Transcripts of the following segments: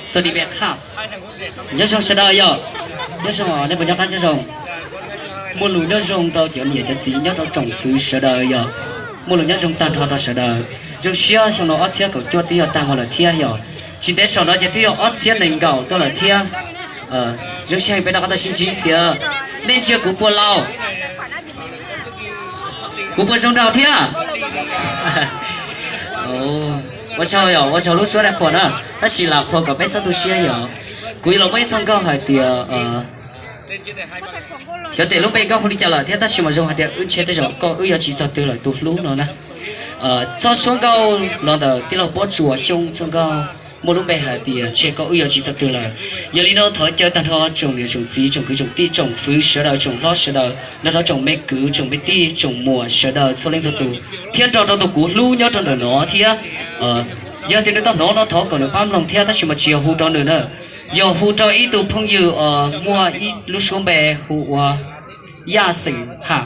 Sunny Vegas. Nyob zoo sawv daws yom. Nyob zoo, nej puas nyob qab nyob zoo? Muaj lus nyob zoo rau cov niam cov txiv nyob rau tsoom fwv sawv daws yom. Muaj lus nyob zoo tag nrho rau sawv daws. Zoo siab xyoo no ob txhiab kaum cuaj twb yog tag mus lawm thiab yom. Tsis ntev saum no ces twb yog ob txhiab nees nkaum tuaj lawm thiab. Zoo siab heev peb rov qab tau sib ntsib thiab. Nej ntsia kuv puas laus? Kuv puas zoo nraug thiab? Ua tsaug yom, ua tsaug lub suab dawb qhuas na, tab sis lam qhuas kom peb txhob tu siab yom. Kuv yuav los muaj ib txoj nkauj hais tias, xyov tias lub npe nkauj hu li cas lawm thiab, tab sis mas zoo hais tias wb ntshe tej zaum koj wb yuav tsis txog twg lawm tus hlub no na. Txoj suab nkauj los ntawm tij laug Pob Tsuas Xyooj txoj nkauj muaj lub npe hais tias ntshe koj wb yuav tsis txog twg lawm. Yog li no thov caw tag nrho tsoom niam tsoom txiv tsoom kwv tsoom tij tsoom fwv sawv daws tsoom hlob sawv daws nrog rau tsoom me kwv tsoom me tij tsoom muam sawv daws txhua leej txhua tus thiab nrog rau tus kuv hlub nyob rau ntawm no thiab. Yog tias nws tau hnov no thov kom nws pab mloog thiab, tab sis mas tsis yog hu rau nws na, yog hu rau ib tug phooj ywg muaj ib lub suab npe hu ua Yaj Xeem Ham.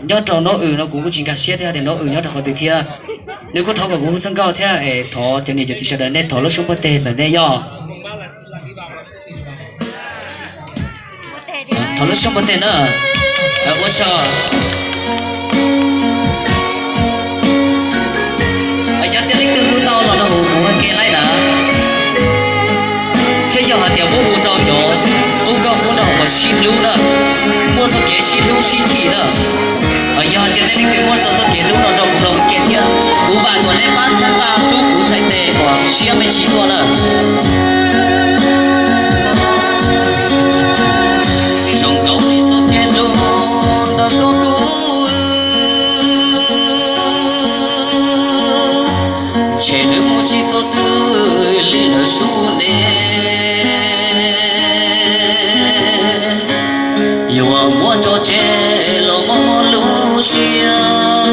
Nyob rau Nov Ws no kuv kuj tsis nkag siab thiab tias Nov Ws nyob rau qhov twg thiab. Nws kuj thov kom kuv hu txoj nkauj thiab es thov cov niam cov txiv sawv daws nej thov lub suab npuaj teg ntawm nej yom. Thov lub suab npuaj teg na. Ua tsaug. Yog tias leej twg hu tau los nrog kuv ua ke laij na, thiab yog hais tias muab hu rau cov qub nkauj qub nraug uas sib hlub na, muaj txoj kev sib hlub sib chim na. Yog hais tias nej leej twg muaj txoj txoj kev hlub no nrog kuv ua ke thiab, kuv vam kom nej pab txhawb nqa rub kuv txhais tes kom siab me ntsis tuaj na. Zoo nkaus li txoj kev hlub ntawm koj kuv, ntshe nws mus tsis txog twg li lawm sub ntev. Yuav muab tso tseg los muaj muaj lub siab,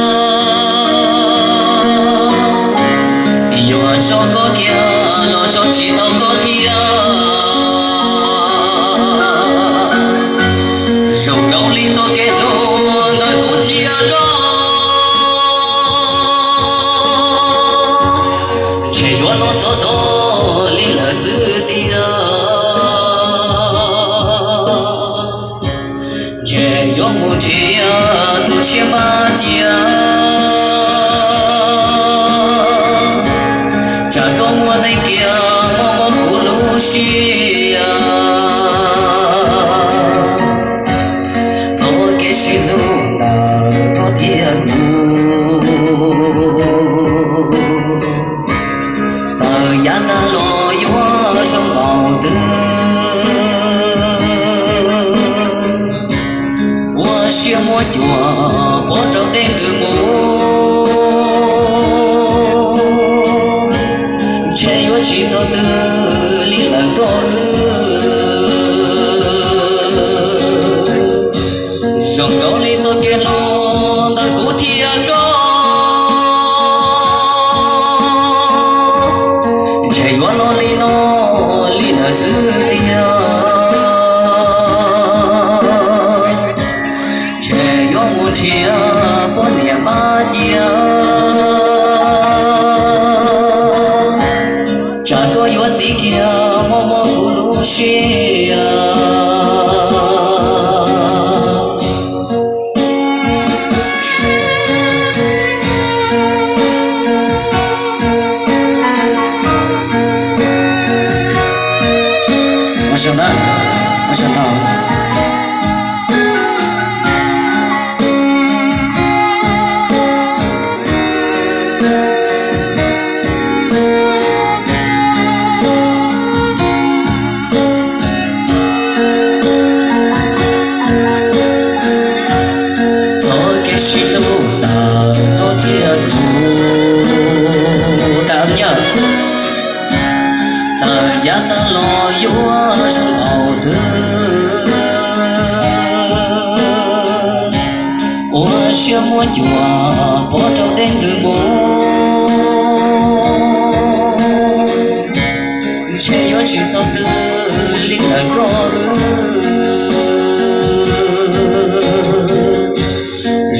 yuav tso koj kiag los tso tsis tau koj thiab. Zoo nkaus li txoj kev hlub ntawm kuv thiab koj, ntshe yuav los txog dua li lawm xwb tiag. Ntshe yuav mus nrhiav tus tshiab npab cia, tsam koj muaj neej kiag mob mob kuv lub siab. Txoj kev sib hlub ntawm koj thiab kuv, txawm yav tag los yuav zoo npaum twg, ua siab muab cuam pov rau dej ntws mus, ntshe yuav tsis txog twg li lawm koj wb. Zoo nkaus li txoj kev hlub ntawm kuv thiab koj, ntshe yuav los li no li lawm xwb tiag. Ntshe yuav mus nrhiav poj niam npab cia, tsam koj yuav txiv kiag mob mob kuv lub siab. Txoj kev sib hlub ntawm koj thiab kuv, txawm yav tag los yuav zoo npaum twg, ua siab muab cuam pov rau dej ntws mus, ntshe yuav tsis txog twg li ntawm koj wb.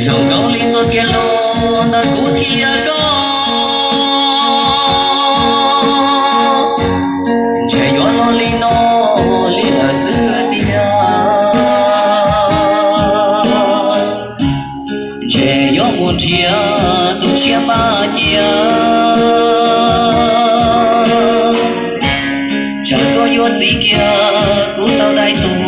Zoo nkaus li txoj kev hlub ntawm kuv thiab koj, Ntshe yuav mus nrhiav tus tshiab npaj cia, tsam koj yuav txiv kiag kuv tau dai tus.